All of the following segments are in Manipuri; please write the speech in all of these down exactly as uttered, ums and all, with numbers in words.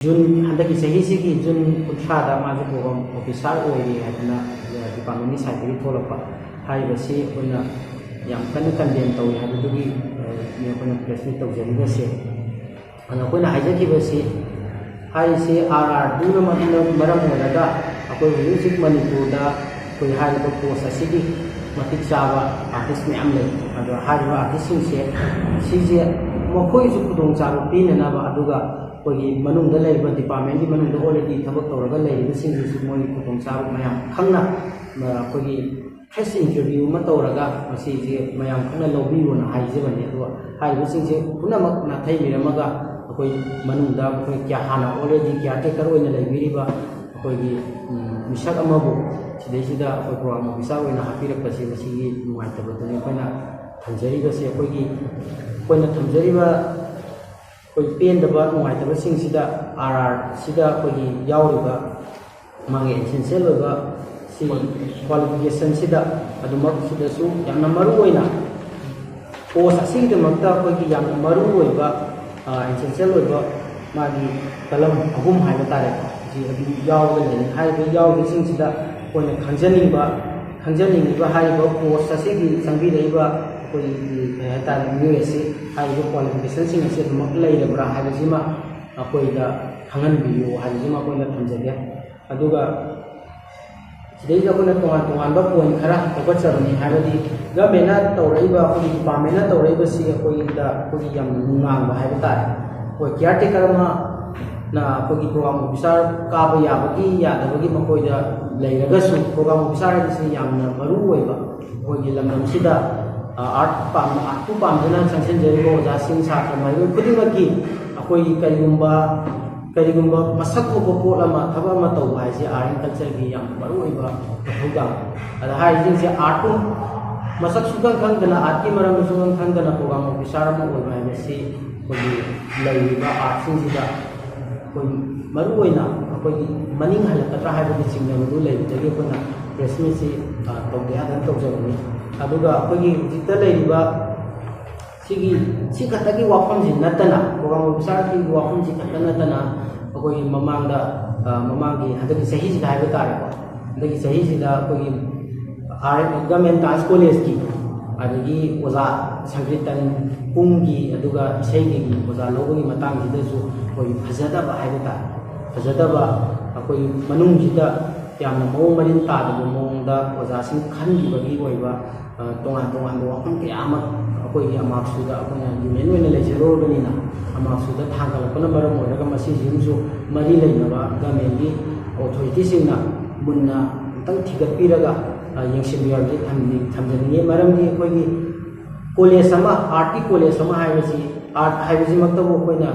ꯖꯨꯟ, ꯍꯟꯗꯛꯀꯤ ꯆꯍꯤꯁꯤꯒꯤ ꯖꯨꯟ ꯀꯨꯟꯊ꯭ꯔꯥꯗ ꯃꯥꯁꯦ ꯄ꯭ꯔꯣꯒ꯭ꯔꯥꯝ ꯑꯣꯐꯤꯁꯥꯔ ꯑꯣꯏꯔꯦ ꯍꯥꯏꯗꯅ ꯗꯤꯄꯥꯔꯠꯃꯦꯟꯒꯤ ꯁꯥꯏꯠꯇꯒꯤ ꯊꯣꯛꯂꯛꯄ꯫ ꯍꯥꯏꯔꯤꯕꯁꯤ ꯑꯩꯈꯣꯏꯅ ꯌꯥꯝ ꯀꯟꯅ ꯀꯟꯗꯦꯝ ꯇꯧꯏ ꯍꯥꯏꯕꯗꯨꯒꯤ ꯑꯩꯈꯣꯏꯅ ꯄ꯭ꯔꯦꯁ ꯃꯤꯠ ꯇꯧꯖꯔꯤꯕꯁꯦ꯫ ꯑꯗꯣ ꯑꯩꯈꯣꯏꯅ ꯍꯥꯏꯖꯈꯤꯕꯁꯤ, ꯍꯥꯏꯔꯤꯁꯤ ꯑꯥꯔ ꯑꯥꯔꯗꯨꯅ ꯃꯔꯝ ꯑꯣꯏꯔꯒ ꯑꯩꯈꯣꯏ ꯍꯧꯖꯤꯛ ꯍꯧꯖꯤꯛ ꯃꯅꯤꯄꯨꯔꯗ ꯑꯩꯈꯣꯏ ꯍꯥꯏꯔꯤꯕ ꯄꯣꯁ ꯑꯁꯤꯒꯤ ꯃꯇꯤꯛ ꯆꯥꯕ ꯑꯥꯔꯇꯤꯁ ꯃꯌꯥꯝ ꯂꯩ꯫ ꯑꯗꯣ ꯍꯥꯏꯔꯤꯕ ꯑꯥꯔꯇꯤꯁꯁꯤꯡꯁꯦ, ꯁꯤꯁꯦ ꯃꯈꯣꯏꯁꯨ ꯈꯨꯗꯣꯡꯆꯥꯕ ꯄꯤꯅꯅꯕ, ꯑꯗꯨꯒ ꯑꯩꯈꯣꯏꯒꯤ ꯃꯅꯨꯡꯗ ꯂꯩꯔꯤꯕ ꯗꯤꯄꯥꯔꯠꯃꯦꯟꯒꯤ ꯃꯅꯨꯡꯗ already ꯊꯕꯛ ꯇꯧꯔꯒ ꯂꯩꯔꯤꯕꯁꯤꯡꯁꯤꯁꯨ ꯃꯣꯏꯒꯤ ꯈꯨꯗꯣꯡꯆꯥꯕ ꯃꯌꯥꯝ ꯈꯪꯅ, ꯑ, ꯑꯩꯈꯣꯏꯒꯤ ꯐ꯭ꯔꯦꯁ ꯏꯟꯇꯔꯚ꯭ꯌꯨ ꯑꯃ ꯇꯧꯔꯒ ꯃꯁꯤꯁꯦ ꯃꯌꯥꯝ ꯈꯪꯅ ꯂꯧꯕꯤꯌꯣꯅ ꯍꯥꯏꯖꯕꯅꯤ꯫ ꯑꯗꯨꯒ ꯍꯥꯏꯔꯤꯕꯁꯤꯡꯁꯦ ꯄꯨꯝꯅꯃꯛ ꯅꯥꯊꯩꯕꯤꯔꯝꯃꯒ ꯑꯩꯈꯣꯏ ꯃꯅꯨꯡꯗ ꯑꯩꯈꯣꯏ ꯀꯌꯥ ꯍꯥꯟꯅ already caretaker ꯑꯣꯏꯅ ꯂꯩꯕꯤꯔꯤꯕ ꯑꯩꯈꯣꯏꯒꯤ, ꯎꯝ, ꯃꯤꯁꯛ ꯑꯃꯕꯨ ꯁꯤꯗꯩꯁꯤꯗ ꯑꯩꯈꯣꯏ ꯄ꯭ꯔꯣꯒ꯭ꯔꯥꯝ ꯑꯣꯐꯤꯁꯥꯔ ꯑꯣꯏꯅ ꯍꯥꯞꯄꯤꯔꯛꯄꯁꯦ, ꯃꯁꯤꯒꯤ ꯅꯨꯡꯉꯥꯏꯇꯕꯗꯨꯅꯤ ꯑꯩꯈꯣꯏꯅ ꯊꯝꯖꯔꯤꯕꯁꯦ꯫ ꯑꯩꯈꯣꯏꯒꯤ, ꯑꯩꯈꯣꯏꯅ ꯊꯝꯖꯔꯤꯕ ꯑꯩꯈꯣꯏ ꯄꯦꯟꯗꯕ ꯅꯨꯡꯉꯥꯏꯇꯕꯁꯤꯡꯁꯤꯗ ꯑꯥꯔ ꯑꯥꯔꯁꯤꯗ ꯑꯩꯈꯣꯏꯒꯤ ꯌꯥꯎꯔꯤꯕ ꯃꯥꯒꯤ essential ꯑꯣꯏꯕ ꯁꯤ qualificationꯁꯤꯗ ꯑꯗꯨꯃꯛ ꯁꯤꯗꯁꯨ ꯌꯥꯝꯅ ꯃꯔꯨ ꯑꯣꯏꯅ ꯄꯣꯁ ꯑꯁꯤꯒꯤꯗꯃꯛꯇ ꯑꯩꯈꯣꯏꯒꯤ ꯌꯥꯝꯅ ꯃꯔꯨ ꯑꯣꯏꯕ, ꯑ, essential ꯑꯣꯏꯕ ꯃꯥꯒꯤ ꯀꯂꯝ ꯑꯍꯨꯝ ꯍꯥꯏꯕ ꯇꯥꯔꯦꯀꯣ, ꯁꯤ ꯑꯗꯨꯝ ꯌꯥꯎꯔꯒ ꯂꯩꯔꯦ꯫ ꯍꯥꯏꯔꯤꯕ ꯌꯥꯎꯔꯤꯕꯁꯤꯡꯁꯤꯗ ꯑꯩꯈꯣꯏꯅ ꯈꯪꯖꯅꯤꯡꯕ, ꯈꯪꯖꯅꯤꯡꯉꯤꯕ ꯍꯥꯏꯔꯤꯕ ꯄꯣꯁ ꯑꯁꯤꯒꯤ ꯆꯪꯕꯤꯔꯛꯏꯕ ꯑꯩꯈꯣꯏꯒꯤ ꯀꯩ ꯍꯥꯏꯇꯥꯔꯦ, ꯃꯤꯑꯣꯏ ꯑꯁꯤ ꯍꯥꯏꯔꯤꯕ qualificationꯁꯤꯡ ꯑꯁꯤ ꯑꯗꯨꯃꯛ ꯂꯩꯔꯕ꯭ꯔꯥ ꯍꯥꯏꯕꯁꯤꯃ ꯑꯩꯈꯣꯏꯗ ꯈꯪꯍꯟꯕꯤꯌꯨ ꯍꯥꯏꯕꯁꯤꯃ ꯑꯩꯈꯣꯏꯅ ꯊꯝꯖꯒꯦ꯫ ꯑꯗꯨꯒ ꯁꯤꯗꯩꯁꯤꯗ ꯑꯩꯈꯣꯏꯅ ꯇꯣꯉꯥꯟ ꯇꯣꯉꯥꯟꯕ point ꯈꯔ ꯂꯧꯈꯠꯆꯕꯅꯤ꯫ ꯍꯥꯏꯕꯗꯤ governmentꯅ ꯇꯧꯔꯛꯏꯕ, ꯑꯩꯈꯣꯏꯒꯤ departmentꯅ ꯇꯧꯔꯛꯏꯕꯁꯤ ꯑꯩꯈꯣꯏꯗ, ꯑꯩꯈꯣꯏꯒꯤ ꯌꯥꯝꯅ ꯅꯨꯡꯅꯥꯡꯕ ꯍꯥꯏꯕ ꯇꯥꯔꯦ꯫ ꯑꯩꯈꯣꯏ caretaker ꯑꯃꯅ ꯑꯩꯈꯣꯏꯒꯤ program officer ꯀꯥꯕ ꯌꯥꯕꯒꯤ ꯌꯥꯗꯕꯒꯤ ꯃꯈꯣꯏꯗ ꯂꯩꯔꯒꯁꯨ, program officer ꯍꯥꯏꯕꯁꯤ ꯌꯥꯝꯅ ꯃꯔꯨ ꯑꯣꯏꯕ ꯑꯩꯈꯣꯏꯒꯤ ꯂꯝꯗꯝꯁꯤꯗ, ꯑ, art ꯄꯥꯝ-, artꯄꯨ ꯄꯥꯝꯖꯅ ꯆꯪꯁꯤꯟꯖꯔꯤꯕ ꯑꯣꯖꯥꯁꯤꯡ, ꯁꯥꯇ꯭ꯔ ꯃꯍꯩꯔꯣꯏ ꯈꯨꯗꯤꯡꯃꯛꯀꯤ ꯑꯩꯈꯣꯏꯒꯤ ꯀꯔꯤꯒꯨꯝꯕ, ꯀꯔꯤꯒꯨꯝꯕ ꯃꯁꯛ ꯊꯣꯛꯄ ꯄꯣꯠ ꯑꯃ, ꯊꯕꯛ ꯑꯃ ꯇꯧꯕ ꯍꯥꯏꯁꯦ art and cultureꯒꯤ ꯌꯥꯝ ꯃꯔꯨꯑꯣꯏꯕ ꯃꯊꯧꯗꯥꯡ꯫ ꯑꯗ ꯍꯥꯏꯔꯤꯁꯤꯡꯁꯦ artꯄꯨ ꯃꯁꯛ ꯁꯨꯈꯪ ꯈꯪꯗꯅ, artꯀꯤ ꯃꯔꯝꯗ ꯁꯨꯈꯪ ꯈꯪꯗꯅ program officer ꯑꯃ ꯑꯣꯏꯕ ꯍꯥꯏꯕꯁꯤ ꯑꯩꯈꯣꯏꯒꯤ ꯂꯩꯔꯤꯕ artꯁꯤꯡꯁꯤꯗ ꯑꯩꯈꯣꯏ ꯃꯔꯨꯑꯣꯏꯅ ꯑꯩꯈꯣꯏꯒꯤ ꯃꯅꯤꯡ ꯍꯜꯂꯛꯀꯗ꯭ꯔꯥ ꯍꯥꯏꯕꯒꯤ ꯆꯤꯡꯅꯕꯗꯨ ꯂꯩꯕꯗꯒꯤ ꯑꯩꯈꯣꯏꯅ press meetꯁꯤ, ꯑ, ꯇꯧꯗ ꯌꯥꯗꯅ ꯇꯧꯖꯕꯅꯤ꯫ ꯑꯗꯨꯒ ꯑꯩꯈꯣꯏꯒꯤ ꯍꯧꯖꯤꯛꯇ ꯂꯩꯔꯤꯕ ꯁꯤꯒꯤ ꯁꯤ ꯈꯛꯇꯒꯤ ꯋꯥꯐꯝꯁꯤ ꯅꯠꯇꯅ, program officerꯒꯤ ꯋꯥꯐꯝꯁꯤ ꯈꯛꯇ ꯅꯠꯇꯅ, ꯑꯩꯈꯣꯏꯒꯤ ꯃꯃꯥꯡꯗ, ꯑ, ꯃꯃꯥꯡꯒꯤ ꯍꯟꯗꯛꯀꯤ ꯆꯍꯤꯁꯤꯗ ꯍꯥꯏꯕ ꯇꯥꯔꯦꯀꯣ, ꯍꯟꯗꯛꯀꯤ ꯆꯍꯤꯁꯤꯗ ꯑꯩꯈꯣꯏꯒꯤ ꯑꯥꯔ ꯑꯦꯝ, Government Arts Collegeꯀꯤ, ꯑꯗꯒꯤ ꯑꯣꯖꯥ ꯁꯪꯀ꯭ꯔꯤꯇꯟ ꯄꯨꯡꯒꯤ, ꯑꯗꯨꯒ ꯏꯁꯩꯒꯤ ꯑꯣꯖꯥ ꯂꯧꯕꯒꯤ ꯃꯇꯥꯡꯁꯤꯗꯁꯨ ꯑꯩꯈꯣꯏꯒꯤ ꯐꯖꯗꯕ ꯍꯥꯏꯕ ꯇꯥꯔꯦ, ꯐꯖꯗꯕ, ꯑꯩꯈꯣꯏꯒꯤ ꯃꯅꯨꯡꯁꯤꯗ ꯌꯥꯝꯅ ꯃꯑꯣꯡ ꯃꯔꯤꯟ ꯇꯥꯗꯕ ꯃꯑꯣꯡꯗ ꯑꯣꯖꯥꯁꯤꯡ ꯈꯟꯈꯤꯕꯒꯤ ꯑꯣꯏꯕ, ꯑ, ꯇꯣꯉꯥꯟ ꯇꯣꯉꯥꯟꯕ ꯋꯥꯐꯝ ꯀꯌꯥ ꯑꯃ ꯑꯩꯈꯣꯏꯒꯤ ꯑꯃꯥꯛꯁꯨꯗ ꯑꯩꯈꯣꯏꯅ union ꯑꯣꯏꯅ ꯂꯩꯖꯔꯨꯔꯕꯅꯤꯅ, ꯑꯃꯥꯛꯁꯨꯗ ꯊꯥꯡꯒꯠꯂꯛꯄꯅ ꯃꯔꯝ ꯑꯣꯏꯔꯒ ꯃꯁꯤꯁꯤꯡꯁꯨ ꯃꯔꯤ ꯂꯩꯅꯕ governmentꯀꯤ authorityꯁꯤꯡꯅ ꯃꯨꯟꯅ ꯑꯃꯨꯛꯇꯪ ꯊꯤꯒꯠꯄꯤꯔꯒ, ꯑ, ꯌꯦꯡꯁꯤꯟꯕꯤꯌꯨ ꯍꯥꯏꯕꯁꯤ ꯊꯝꯕꯤ-, ꯊꯝꯖꯅꯤꯡꯉꯤ꯫ ꯃꯔꯝꯗꯤ ꯑꯩꯈꯣꯏꯒꯤ college ꯑꯃ, artꯀꯤ college ꯑꯃ ꯍꯥꯏꯕꯁꯤ, art ꯍꯥꯏꯕꯁꯤꯃꯛꯇꯕꯨ ꯑꯩꯈꯣꯏꯅ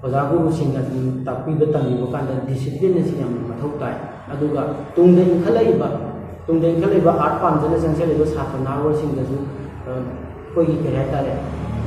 ꯑꯣꯖꯥ ꯒꯨꯔꯨꯁꯤꯡꯅ ꯑꯗꯨꯝ ꯇꯥꯛꯄꯤꯕ ꯇꯝꯕꯤꯕ ꯀꯥꯟꯗ discipline ꯑꯁꯤ ꯌꯥꯝꯅ ꯃꯊꯧ ꯇꯥꯏ꯫ ꯑꯗꯨꯒ ꯇꯨꯡꯗ ꯏꯟꯈꯠꯂꯛꯏꯕ, ꯇꯨꯡꯗ ꯏꯟꯈꯠꯂꯛꯏꯕ art ꯄꯥꯝꯖꯅ ꯆꯪꯁꯤꯜꯂꯤꯕ ꯁꯥꯇ꯭ꯔ ꯅꯍꯥꯔꯣꯜꯁꯤꯡꯗꯁꯨ, ꯑ, ꯑꯩꯈꯣꯏꯒꯤ ꯀꯔꯤ ꯍꯥꯏꯇꯥꯔꯦ,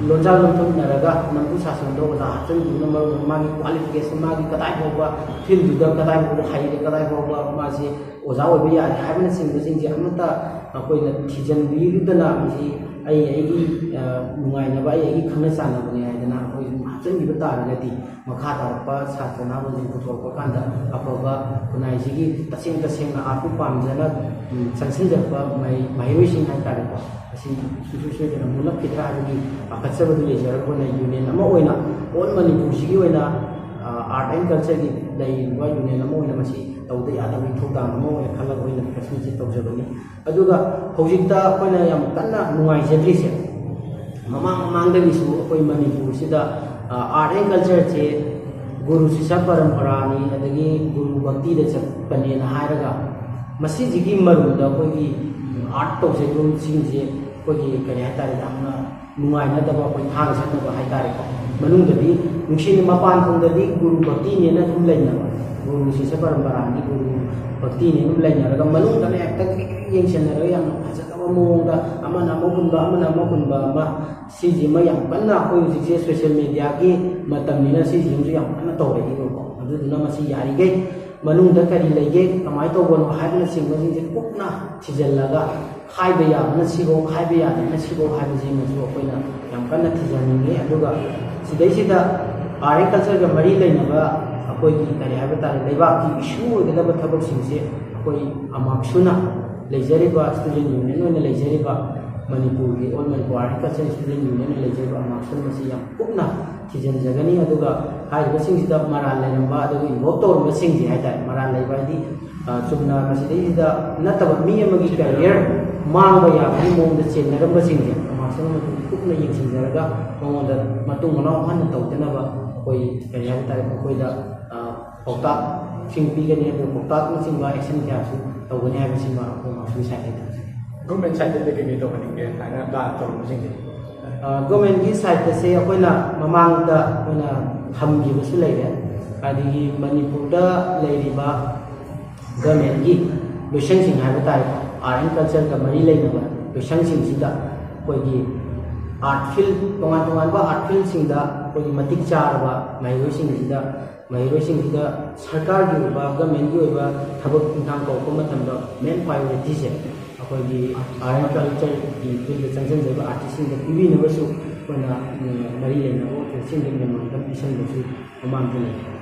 ꯂꯣꯟꯖꯥ ꯂꯣꯟꯊꯣꯛꯅꯔꯒ ꯅꯝꯐꯨ ꯁꯥꯁꯟꯗ ꯑꯣꯖꯥ ꯍꯥꯞꯆꯤꯟꯕꯗꯨꯅ ꯃꯔꯝ ꯑꯣꯏꯔꯒ ꯃꯥꯒꯤ qualification, ꯃꯥꯒꯤ ꯀꯗꯥꯏ ꯐꯥꯎꯕ fieldꯗꯨꯗ ꯀꯗꯥꯏ ꯐꯥꯎꯕ ꯍꯩꯔꯦ, ꯀꯗꯥꯏ ꯐꯥꯎꯕ ꯃꯥꯁꯤ ꯑꯣꯖꯥ ꯑꯣꯏꯕ ꯌꯥꯔꯦ ꯍꯥꯏꯕꯅꯆꯤꯡꯕꯁꯤꯡꯁꯦ ꯑꯃꯠꯇ ꯑꯩꯈꯣꯏꯅ ꯊꯤꯖꯤꯟꯕꯤꯗꯅ, ꯃꯁꯤ ꯑꯩ ꯑꯩꯒꯤ, ꯑ, ꯅꯨꯡꯉꯥꯏꯅꯕ, ꯑꯩ ꯑꯩꯒꯤ ꯈꯪꯅ ꯆꯥꯟꯅꯕꯅꯤ ꯍꯥꯏꯗꯅ ꯑꯩꯈꯣꯏ ꯁꯨꯝ ꯍꯥꯞꯆꯤꯟꯈꯤꯕ ꯇꯥꯔꯒꯗꯤ, ꯃꯈꯥ ꯇꯥꯔꯛꯄ ꯁꯥꯇ꯭ꯔ ꯅꯍꯥꯔꯣꯜꯁꯤꯡ ꯄꯨꯊꯣꯔꯛꯄ ꯀꯥꯟꯗ ꯑꯐꯕ ꯈꯨꯟꯅꯥꯏꯁꯤꯒꯤ ꯇꯁꯦꯡ ꯇꯁꯦꯡꯅ artꯄꯨ ꯄꯥꯝꯖꯅ, ꯎꯝ, ꯆꯪꯁꯤꯟꯖꯔꯛꯄ ꯃꯍꯩ-, ꯃꯍꯩꯔꯣꯏꯁꯤꯡ ꯍꯥꯏꯇꯥꯔꯦꯀꯣ, ꯑꯁꯤ ꯁꯨꯡꯁꯣꯏ ꯁꯣꯏꯗꯅ ꯃꯨꯠꯂꯛꯈꯤꯗ꯭ꯔꯥ ꯍꯥꯏꯕꯒꯤ ꯄꯥꯈꯠꯆꯕꯗꯨ ꯂꯩꯖꯔꯒ ꯑꯩꯈꯣꯏꯅ union ꯑꯃ ꯑꯣꯏꯅ, all ꯃꯅꯤꯄꯨꯔꯁꯤꯒꯤ ꯑꯣꯏꯅ, ꯑ, art and cultureꯒꯤ ꯂꯩꯔꯤꯕ union ꯑꯃ ꯑꯣꯏꯅ ꯃꯁꯤ ꯇꯧꯗ ꯌꯥꯗꯕꯒꯤ ꯊꯧꯗꯥꯡ ꯑꯃ ꯑꯣꯏꯅ ꯈꯜꯂꯒ ꯑꯩꯈꯣꯏꯅ ꯉꯁꯤꯁꯦ ꯇꯧꯖꯕꯅꯤ꯫ ꯑꯗꯨꯒ ꯍꯧꯖꯤꯛꯇ ꯑꯩꯈꯣꯏꯅ ꯌꯥꯝ ꯀꯟꯅ ꯅꯨꯡꯉꯥꯏꯖꯗ꯭ꯔꯤꯁꯦ, ꯃꯃꯥꯡ ꯃꯃꯥꯡꯗꯒꯤꯁꯨ ꯑꯩꯈꯣꯏ ꯃꯅꯤꯄꯨꯔꯁꯤꯗ, ꯑ, art and cultureꯁꯦ ꯒꯨꯔꯨ ꯁꯤꯁ꯭ꯌ ꯄꯔꯝꯄꯔꯥꯅꯤ, ꯑꯗꯒꯤ ꯒꯨꯔꯨ ꯚꯛꯇꯤꯗ ꯆꯠꯄꯅꯦꯅ ꯍꯥꯏꯔꯒ, ꯃꯁꯤꯁꯤꯒꯤ ꯃꯔꯨꯝꯗ ꯑꯩꯈꯣꯏꯒꯤ art ꯇꯧꯖꯔꯤꯕꯁꯤꯡꯁꯦ ꯑꯩꯈꯣꯏꯒꯤ ꯀꯔꯤ ꯍꯥꯏꯇꯥꯔꯦ, ꯌꯥꯝꯅ ꯅꯨꯡꯉꯥꯏꯅꯗꯕ, ꯑꯩꯈꯣꯏ ꯊꯥꯡ ꯁꯠꯅꯕ ꯍꯥꯏꯇꯥꯔꯦꯀꯣ꯫ ꯃꯅꯨꯡꯗꯗꯤ ꯅꯨꯡꯁꯤꯅ, ꯃꯄꯥꯟ ꯊꯣꯡꯗꯗꯤ ꯒꯨꯔꯨ ꯚꯛꯇꯤꯅꯦꯅ ꯑꯗꯨꯝ ꯂꯩꯅꯕ, ꯒꯨꯔꯨ ꯁꯤꯁ꯭ꯌ ꯄꯔꯝꯄꯔꯥꯅꯤ, ꯒꯨꯔꯨ ꯚꯛꯇꯤꯅꯦ ꯑꯗꯨꯝ ꯂꯩꯅꯔꯒ, ꯃꯅꯨꯡꯗꯅ ꯍꯦꯛꯇ ꯀ꯭ꯔꯤꯛ ꯀ꯭ꯔꯤꯛ ꯌꯦꯡꯁꯟꯅꯔꯒ ꯌꯥꯝꯅ ꯐꯖꯗꯕ ꯃꯑꯣꯡꯗ ꯑꯃꯅ ꯑꯃ ꯍꯨꯟꯕ, ꯑꯃꯅ ꯑꯃ ꯍꯨꯟꯕ ꯑꯃ, ꯁꯤꯁꯤꯃ ꯌꯥꯝ ꯀꯟꯅ ꯑꯩꯈꯣꯏ ꯍꯧꯖꯤꯛꯁꯦ social mediaꯒꯤ ꯃꯇꯝꯅꯤꯅ ꯁꯤꯁꯤꯃꯁꯨ ꯌꯥꯝ ꯀꯟꯅ ꯇꯧꯔꯛꯏꯕꯀꯣ꯫ ꯑꯗꯨꯗꯨꯅ ꯃꯁꯤ ꯌꯥꯔꯤꯈꯩ ꯃꯅꯨꯡꯗ ꯀꯔꯤ ꯂꯩꯒꯦ, ꯀꯃꯥꯏꯅ ꯇꯧꯕꯅꯣ ꯍꯥꯏꯕꯅꯆꯤꯡꯕꯁꯤꯡꯁꯦ ꯀꯨꯞꯅ ꯊꯤꯖꯤꯜꯂꯒ, ꯍꯥꯏꯕ ꯌꯥꯕꯅ ꯁꯤꯐꯧ, ꯍꯥꯏꯕ ꯌꯥꯗꯕꯅ ꯁꯤꯐꯧ ꯍꯥꯏꯕꯁꯤꯃꯁꯨ ꯑꯩꯈꯣꯏꯅ ꯌꯥꯝ ꯀꯟꯅ ꯊꯤꯖꯅꯤꯡꯉꯤ꯫ ꯑꯗꯨꯒ ꯁꯤꯗꯩꯁꯤꯗ ꯑꯥꯔꯠ ꯑꯦꯟ ꯀꯜꯆꯔꯒ ꯃꯔꯤ ꯂꯩꯅꯕ ꯑꯩꯈꯣꯏꯒꯤ ꯀꯔꯤ ꯍꯥꯏꯕ ꯇꯥꯔꯦ, ꯂꯩꯕꯥꯛꯀꯤ ꯏꯁꯨ ꯑꯣꯏꯒꯗꯕ ꯊꯕꯛꯁꯤꯡꯁꯦ ꯑꯩꯈꯣꯏ ꯑꯃꯥꯛꯁꯨꯅ ꯂꯩꯖꯔꯤꯕ ꯁ꯭ꯇꯨꯗꯦꯟ ꯌꯨꯅꯤꯌꯟ ꯑꯣꯏꯅ ꯂꯩꯖꯔꯤꯕ ꯃꯅꯤꯄꯨꯔꯒꯤ all Manipur art and culture student ꯌꯨꯅꯤꯌꯟꯅ ꯂꯩꯖꯔꯤꯕ ꯑꯃꯥꯛꯁꯨꯅ ꯃꯁꯤ ꯌꯥꯝ ꯀꯨꯞꯅ ꯊꯤꯖꯤꯟꯖꯒꯅꯤ꯫ ꯑꯗꯨꯒ ꯍꯥꯏꯔꯤꯕꯁꯤꯡꯁꯤꯗ ꯃꯔꯥꯜ ꯂꯩꯔꯝꯕ, ꯑꯗꯨꯒ ꯏꯟꯚꯣꯜꯕ ꯇꯧꯔꯝꯕꯁꯤꯡꯁꯦ ꯍꯥꯏꯇꯥꯔꯦ, ꯃꯔꯥꯜ ꯂꯩꯕ ꯍꯥꯏꯗꯤ ꯑ, ꯆꯨꯝꯅ ꯃꯁꯤꯗꯩꯁꯤꯗ ꯅꯠꯇꯕ ꯃꯤ ꯑꯃꯒꯤ ꯀꯦꯔꯤꯌꯔ ꯃꯥꯡꯕ ꯌꯥꯕꯒꯤ ꯃꯑꯣꯡꯗ ꯆꯦꯟꯅꯔꯝꯕꯁꯤꯡꯁꯦ ꯑꯃꯥꯛꯁꯨꯅ ꯃꯗꯨ ꯀꯨꯞꯅ ꯌꯦꯡꯁꯤꯟꯖꯔꯒ ꯃꯉꯣꯟꯗ ꯃꯇꯨꯡ ꯃꯅꯥꯎ ꯍꯟꯅ ꯇꯧꯗꯅꯕ ꯑꯩꯈꯣꯏ ꯀꯔꯤ ꯍꯥꯏꯕ ꯇꯥꯔꯦ, ꯃꯈꯣꯏꯗ, ꯑ, ꯄꯥꯎꯇꯥꯛꯁꯤꯡ ꯄꯤꯒꯅꯤ꯫ ꯑꯗꯨꯒ ꯄꯥꯎꯇꯥꯛꯅꯆꯤꯡꯕ ꯑꯦꯛꯁꯟ ꯀꯌꯥꯁꯨ ꯇꯧꯒꯅꯤ ꯍꯥꯏꯕꯁꯤꯃ ꯑꯩꯈꯣꯏ ꯑꯃꯥꯛꯁꯨꯒꯤ ꯁꯥꯏꯠꯇꯒꯤ ꯊꯝꯖꯒꯦ꯫ ꯒꯣꯔꯃꯦꯟ ꯁꯥꯏꯠꯇꯗꯤ ꯀꯩꯀꯩ ꯇꯧꯍꯟꯅꯤꯡꯒꯦ ꯁꯨꯃꯥꯏꯅ ꯄ꯭ꯂꯥꯟ ꯇꯧꯔꯝꯕꯁꯤꯡꯁꯦ? ꯑ, ꯒꯣꯔꯃꯦꯟꯒꯤ ꯁꯥꯏꯠꯇꯁꯦ ꯑꯩꯈꯣꯏꯅ ꯃꯃꯥꯡꯗ ꯑꯩꯈꯣꯏꯅ ꯊꯝꯈꯤꯕꯁꯨ ꯂꯩꯔꯦ꯫ ꯑꯗꯒꯤ ꯃꯅꯤꯄꯨꯔꯗ ꯂꯩꯔꯤꯕ ꯒꯣꯔꯃꯦꯟꯒꯤ ꯂꯣꯏꯁꯪꯁꯤꯡ ꯍꯥꯏꯕ ꯇꯥꯔꯦꯀꯣ, ꯑꯥꯔꯠ ꯑꯦꯟ ꯀꯜꯆꯔꯒ ꯃꯔꯤ ꯂꯩꯅꯕ ꯂꯣꯏꯁꯪꯁꯤꯡꯁꯤꯗ ꯑꯩꯈꯣꯏꯒꯤ ꯑꯥꯔꯠ ꯐꯤꯜ, ꯇꯣꯉꯥꯟ ꯇꯣꯉꯥꯟꯕ ꯑꯥꯔꯠ ꯐꯤꯜꯁꯤꯡꯗ ꯑꯩꯈꯣꯏꯒꯤ ꯃꯇꯤꯛ ꯆꯥꯔꯕ ꯃꯍꯩꯔꯣꯏꯁꯤꯡꯁꯤꯗ, ꯃꯍꯩꯔꯣꯏꯁꯤꯡꯁꯤꯗ ꯁꯔꯀꯥꯔꯒꯤ ꯑꯣꯏꯕ, ꯒꯣꯔꯃꯦꯟꯒꯤ ꯑꯣꯏꯕ ꯊꯕꯛ ꯏꯪꯈꯥꯡ ꯀꯧꯔꯛꯄ ꯃꯇꯝꯗ ꯃꯦꯟ ꯄ꯭ꯔꯥꯏꯌꯣꯔꯤꯇꯤꯁꯦ ꯑꯩꯈꯣꯏꯒꯤ ꯑꯥꯔꯠ ꯑꯦꯟ ꯀꯜꯆꯔꯒꯤ ꯐꯤꯜꯗ ꯆꯪꯁꯤꯟꯖꯕ ꯑꯥꯔꯇꯤꯁꯁꯤꯡꯗ ꯄꯤꯕꯤꯅꯕꯁꯨ ꯑꯩꯈꯣꯏꯅ, ꯎꯝ, ꯃꯔꯤ ꯂꯩꯅꯕ ꯑꯣꯐꯤꯁꯁꯤꯡꯗ ꯃꯦꯃꯣꯔꯦꯟꯗꯝ ꯄꯤꯁꯤꯟꯕꯁꯨ ꯃꯃꯥꯡꯗ ꯂꯩꯈ꯭ꯔꯦ꯫